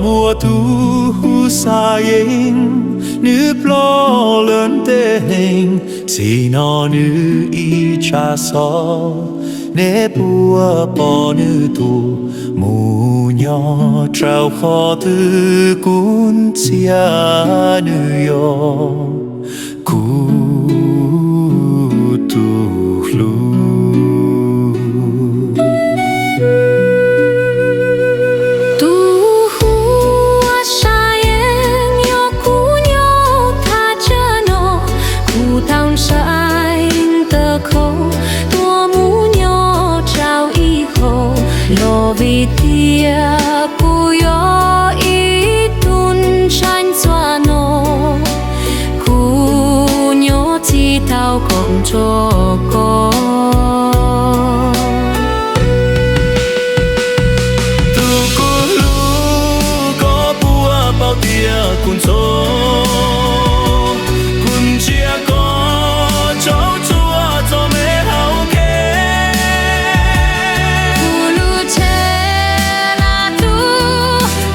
Puab tug hu xav yeej, nwg ploj lawm ntev heev, txij no nwg ib tsav xov, neb puab pom nwg tug mus nyob rau qhov twg, kuv ntxias nwg yog kuv tug hlub. Tug hu xav yeej, yog kuv nyob thaj tsam no, kuv tau ntshai ntawm qhov tuaj mus nyob rau ib qho, los vim tias kuv yog ib tug ntshai ntxuav no, kuv nyob tsis tau koom nrog koj. Tug kuv hlub, koj puas paub tias kuv ntxhov, kuv ntsia koj tsaug tsuas txom nyem hauv kev. Kuv lub tsev lam tuaj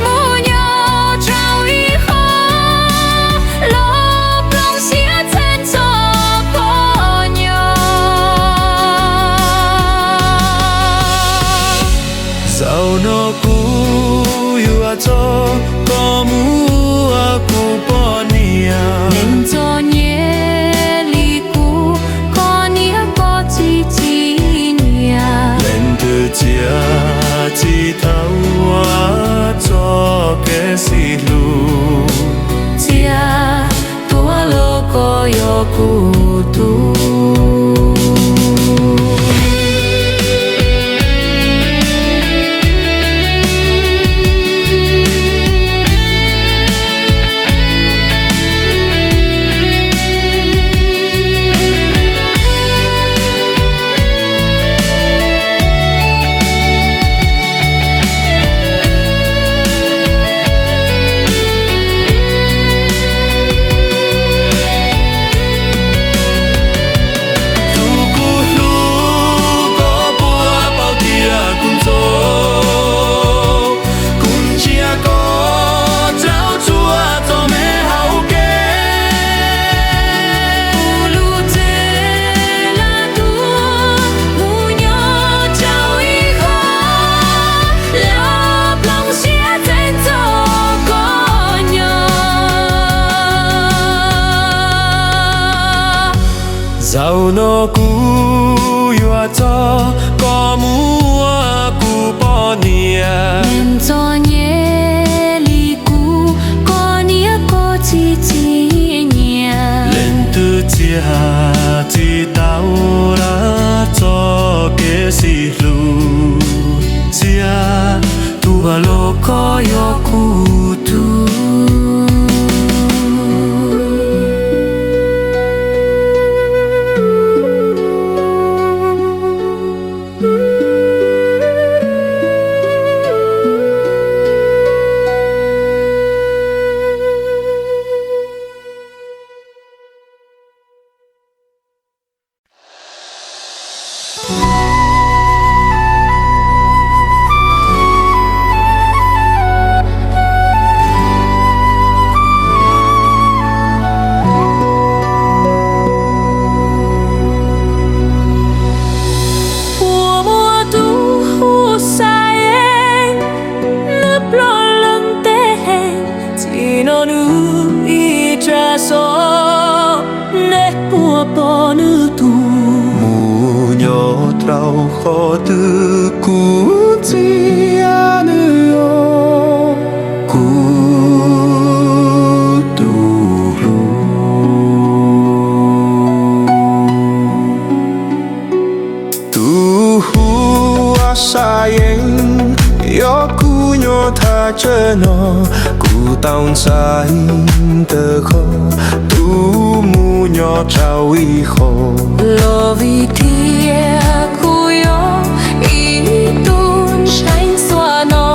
mus nyob rau ib qho, los plooj siab txheeb txog koj nyob. Zaum no kuv yuav tso koj mus ua kuv poj niam. Leej txom nyem li kuv, koj niam koj txiv tsis nyiam. Leej twg txiav tsis tau txoj kev sib hlub, txiav tuag los koj yog kuv tug. Tug kuv hlub, koj puas paub tias kuv ntxhov, kuv ntsia koj tsaug tsuas txom nyem hauv kev. Kuv lub tsev lam tuaj mus nyob rau ib qho, los plooj siab txheeb txog koj nyob. Zaum no kuv yuav tso koj mus ua kuv poj niam. Leej txom nyem li kuv, koj niam koj txiv tsis nyiam. Leej twg txiav tsis tau lawv txoj kev sib hlub, txiav tuag los koj yog kuv tug. Puas muaj tug hu xav yeej, nwg ploj lawm ntev heev, txij no nwg ib tsav xov, neb puas pom nwg tug mus nyob rau qhov twg, kuv ntxias nwg yog kuv tug hlub. Tug hu xav yeej, yog kuv nyob thaj tsam no, kuv tau ntshai ntawm qhov tug mus nyob rau ib qho, los vim tias kuv yog ib tug ntshai ntxuav no,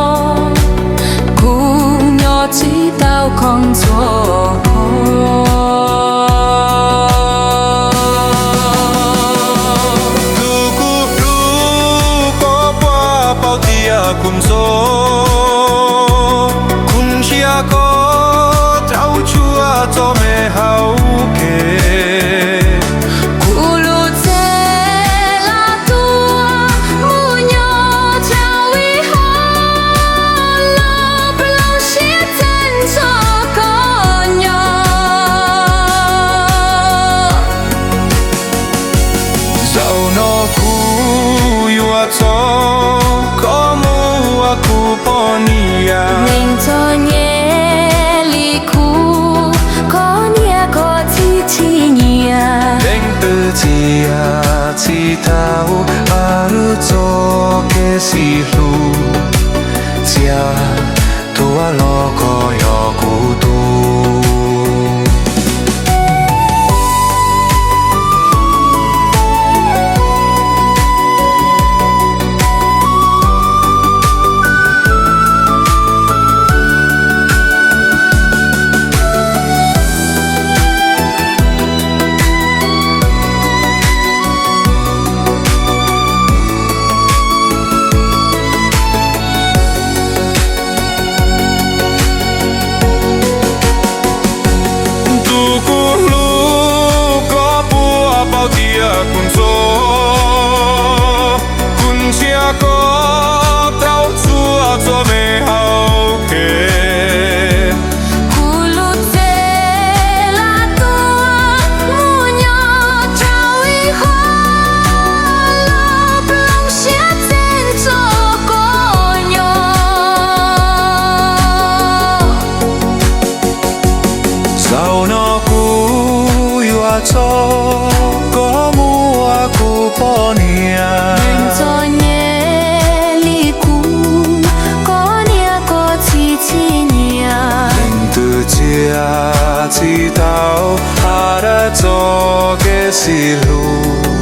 kuv nyob tsis tau koom nrog koj. Tug kuv hlub, koj puas paub tias kuv ntxhov, kuv xib hlub, txia tuav los koj yog kuv tug. Tus kuv hlub, koj puas paub tias kuv ntxov, kuv ntsia koj rau txhua txhua me hau kev. Kuv lub txej laj tuaj mus nyob rau ib qho los plooj siab txeeb txoj koj nyob. Zaum no kuv yuav txog koj mus ua kuv poj niam. Neeg txom nyem li kuv, koj niam koj txiv txim nyiam. Leej twg txiav txim tau has dab txoj kev xib hlub,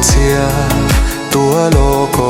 txia tuav los koj